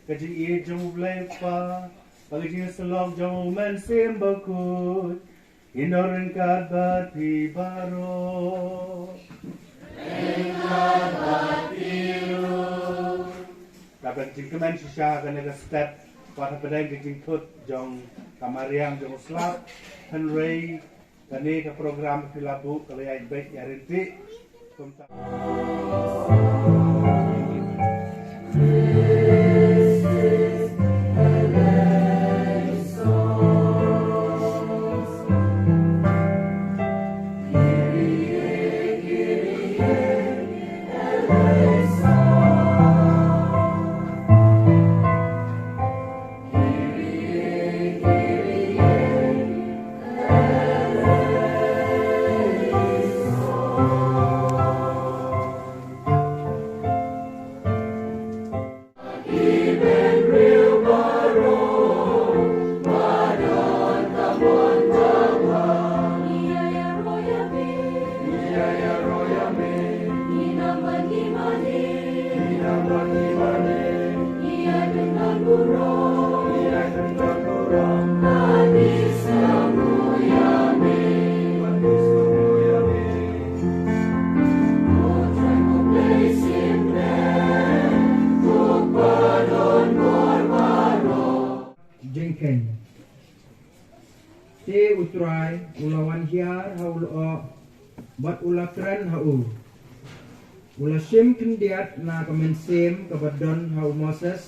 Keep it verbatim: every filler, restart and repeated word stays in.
Ka jingïeit jong U Blei Kpa, bad ka jingïasyllok jong U Mynsiem Bakhuid, kin don ryngkat bad phi baroh. Ryngkat bad phi ruh. Kaba ka jingkmen shisha kane ka step, wat hapdeng ka jingthut jong ka mariang jong u slap, hynrei kane ka program phi la buh ka la ïaid beit ïaid ryntih. Kumta. Jingkheiñ. Te U Trai u la wan hiar ha u lyoh, bad u la kren ha u. U la shim khyndiat na ka mynsiem kaba don ha u Moses.